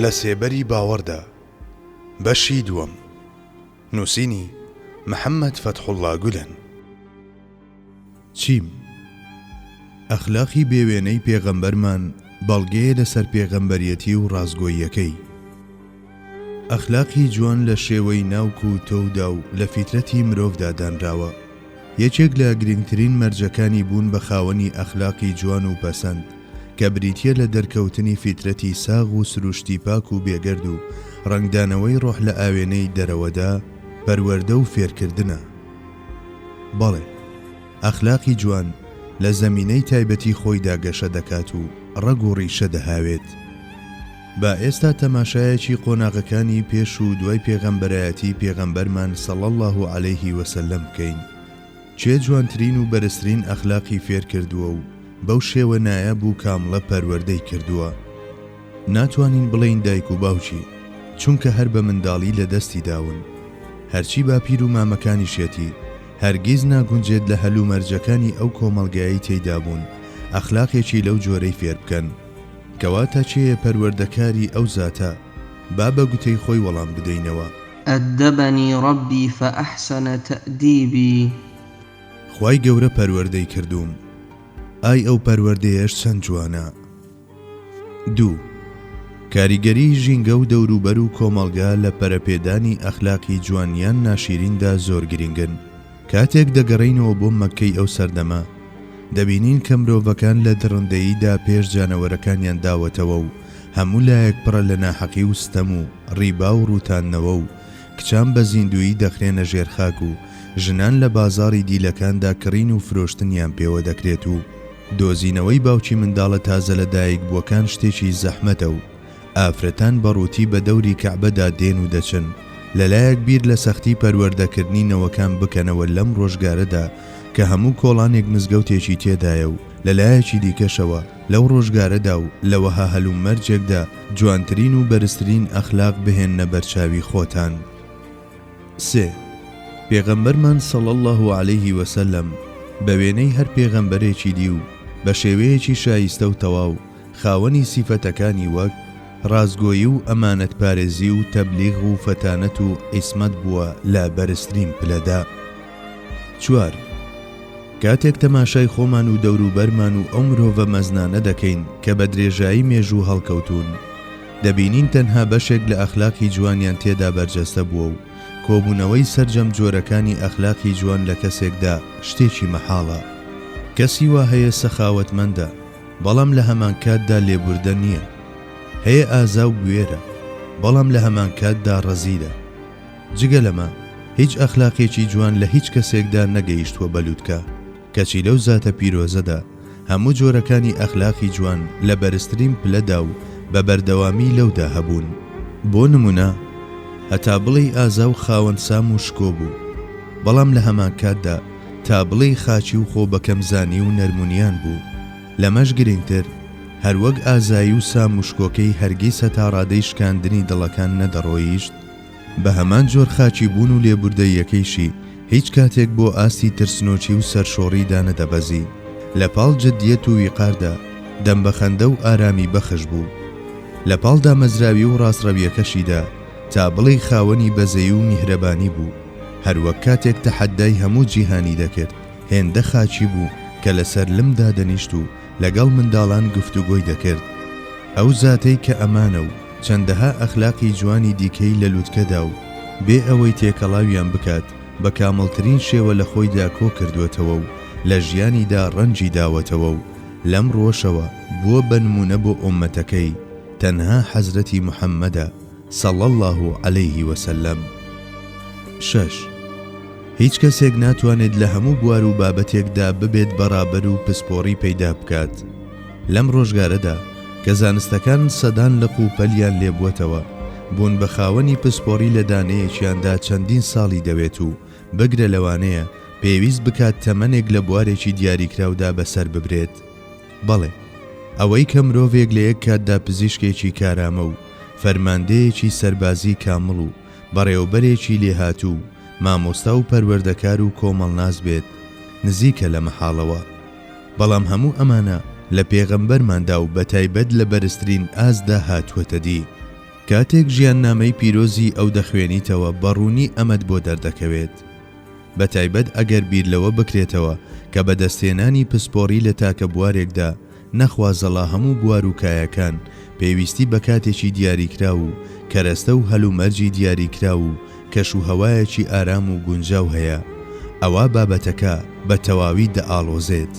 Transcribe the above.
لە سێبەری باوەڕدا، بەشی دووەم، نووسینی، محەممەد فەتحوڵڵا گولەن. چیم؟ ئەخلاقی بێ وێنەی پێغەمبەرمان بەڵگەیە لەسەر پێغەمبەریەتی و ڕاستگۆییەکەی. ئەخلاقی جوان لە شێوەی ناوک و تۆودا و لە فیترەتی مرۆڤدا دانراوە. یەکێک لە گرنگترین مەرجەکانی بوون بە خاوەنی ئەخلاقی جوان و پەسەند، کە بریتییە لە دەرکەوتنی فیترەتی ساغ و سروشتی پاک و بێگەرد و ڕەنگدانەوەی ڕۆح لە ئاوێنەی دەرەوەدا، پەروەردە و فێرکردنە. بەڵێ، ئەخلاقی جوان لە زەمینەی تایبەتی خۆیدا گەشە دەکات و ڕەگ و ڕیشە دەهاوێت. با ئێستا تەماشایەکی قۆناغەکانی پێش و دوای پێغەمبەرایەتی پێغەمبەرمان صلی اللە علیه وسلم بکەین. کێ جوانترین و بەرزترین ئەخلاقی فێر کردووە و بەو شێوە نایاب و کامڵە پەروەردەی کردووە؟ ناتوانین بڵێین دایک و باوکی، چونکە هەر بە منداڵی لە دەستی داون. هەرچی باپیر و مامەکانیشیەتی، هەرگیز ناگونجێت لە هەلومەرجەکانی ئەو کۆمەڵگایەی تێیدا بوون، ئەخلاقێکی لەو جۆرەی فێر بکەن. کەواتە کێیە پەروەردەکاری ئەو زاتە؟ با بە گوتەی خۆی وەڵام بدەینەوە. أدبنی ربی فأحسن تأدیبی. خوای گەورە پەروەردەی کردووم، ئای ئەو پەروەردەیەش چەند جوانە. دوو، کاریگەریی ژینگە و دەوروبەر و کۆمەڵگا لە پەرەپێدانی ئەخلاقی جوان یان ناشیریندا زۆر گرینگن. کاتێک دەگەڕێینەوە بۆ مەککەی ئەو سەردەمە، دەبینین کە مرۆڤەکان لە دڕندەییدا پێش جانەوەرەکانیان داوەتەوە و هەموو لایەک پڕە لە ناحەقی و ستەم و ڕیبا و ڕووتاندنەوە و کچان بە زیندوویی دەخرێنە ژێر خاک و ژنان لە بازاڕی دیلەکاندا کڕین و فرۆشتنیان پێوە دەکرێت و دۆزینەوەی باوکی منداڵە تازەلەدایکبووەکان شتێکی زەحمەتە و ئافرەتان بە ڕووتی بە دەوری کەعبەدا دێن و دەچن، لەلایەک بیر لە سەختی پەروەردەکردنی نەوەکان بکەنەوە لەم ڕۆژگارەدا کە هەموو کۆڵانێک مزگەوتێکی تێدایە و لەلایەکی دیکەشەوە لەو ڕۆژگارەدا و لە وەها هەلومەرجێکدا جوانترین و بەرزترین ئەخلاق بهێننە بەرچاوی خۆتان. سێ، پێغەمبەرمان صلی اللە علیه وسلم بە وێنەی هەر پێغەمبەرێکی دی و بە شێوەیەکی شایستە و تەواو خاوەنی سیفەتەکانی وەک، ڕاستگۆیی و ئەمانەتپارێزی و تەبلیغ و فەتانەت و عیسمەت بووە لە بەرزترین پلەدا. چوار، کاتێک تەماشای خۆمان و دەوروبەرمان و ئەو مرۆڤە مەزنانە دەکەین کە بە درێژایی مێژوو هەڵکەوتوون، دەبینین تەنها بەشێک لە ئەخلاقی جوانیان تێدا بەرجەستە بووە و کۆبوونەوەی سەرجەم جۆرەکانی ئەخلاقی جوان لە کەسێکدا شتێکی مەحاڵە. کەسی وا هەیە سەخاوەتمەندە، بەڵام لە هەمانکاتدا لێبوردە نییە. هەیە ئازا و بوێرە، بەڵام لە هەمانکاتدا ڕەزیلە. جگە لەمە، هیچ ئەخلاقێکی جوان لە هیچ کەسێکدا نەگەیشتووە بە لوتکە، کەچی لەو زاتە پیرۆزەدا هەموو جۆرەکانی ئەخلاقی جوان لە بەرزترین پلەدا و بە بەردەوامی لەودا هەبوون. بۆ نموونە، هەتا بڵێی ئازا و خاوەن سام و شکۆ بوو، بەڵام لە هەمانکاتدا تا بڵێی خاکی و خۆ بەکەمزانی و نەرمونیان بوو. لەمەش گرینگتر، هەروەک ئازایی و سام و شکۆکەی هەرگیز هەتا ڕادەی شکاندنی دڵەکان نەدەڕۆیشت، بە هەمان جۆر خاکی بوون و لێبوردەییەکەیشی هیچ کاتێک بۆ ئاستی ترسنۆکی و سەرشۆڕی دانەدەبەزی. لە پاڵ جدیەت و ویقاردا، دەم بە خەندە و ئارامی بەخش بوو. لە پاڵ دامەزراوی و ڕاستڕەویەکەشیدا، تا بڵێی خاوەنی بەزەیی و میهرەبانی بوو. هەروەک کاتێک تەحەدای هەموو جیهانی دەکرد، هێندە خاکی بوو کە لەسەر لم دادەنیشت و لەگەڵ منداڵان گفتوگۆی دەکرد. ئەو زاتەی کە ئەمانە و چەندەها ئەخلاقی جوانی دیکەی لە لوتکەدا و بێ ئەوەی تێکەڵاویان بکات بە کامڵترین شێوە لە خۆیدا کۆکردووەتەوە و لە ژیانیدا ڕەنجی داوەتەوە و لەم ڕووەشەوە بووە بە نموونە بۆ ئۆممەتەکەی تەنها حەزرەتی محەممەدە صلی اللە علیه وسلم. شەش. هیچ کەسێک ناتوانێت لە هەموو بوار و بابەتێکدا ببێت بە ڕابەر و پسپۆڕی پەیدا بکات. لەم ڕۆژگارەدا کە زانستەکان سەدان لق و پەلیان لێبووەتەوە، بوون بە خاوەنی پسپۆڕی لە دانەیەکیاندا چەندین ساڵی دەوێت و بگرە لەوانەیە پێویست بکات تەمەنێک لە بوارێکی دیاریکراودا بەسەر ببرێت. بەڵێ، ئەوەی کە مرۆڤێک لە یەک کاتدا پزیشکێکی کارامە و فەرماندەیەکی سەربازی کامڵ و بەڕێوەبەرێکی لێهاتوو و مامۆستا و پەروەردەکار و کۆمەڵناس بێت، نزیکە لە مەحاڵەوە. بەڵام هەموو ئەمانە لە پێغەمبەرماندا و بەتایبەت لە بەرزترین ئاستدا هاتووەتە دی. کاتێک ژیاننامەی پیرۆزی ئەو دەخوێنیتەوە بە ڕوونی ئەمەت بۆ دەردەکەوێت. بەتایبەت ئەگەر بیر لەوە بکرێتەوە کە بەدەستهێنانی پسپۆڕی لە تاکە بوارێکدا، نەخوازەڵا هەموو بوار و کایەکان، پێویستی بە کاتێکی دیاریکراو و کەرەستە و هەلومەرجی دیاریکراو و کەشوهەوایەکی ئارام و گونجاو هەیە، ئەوا بابەتەکە بە تەواوی دەئاڵۆزێت.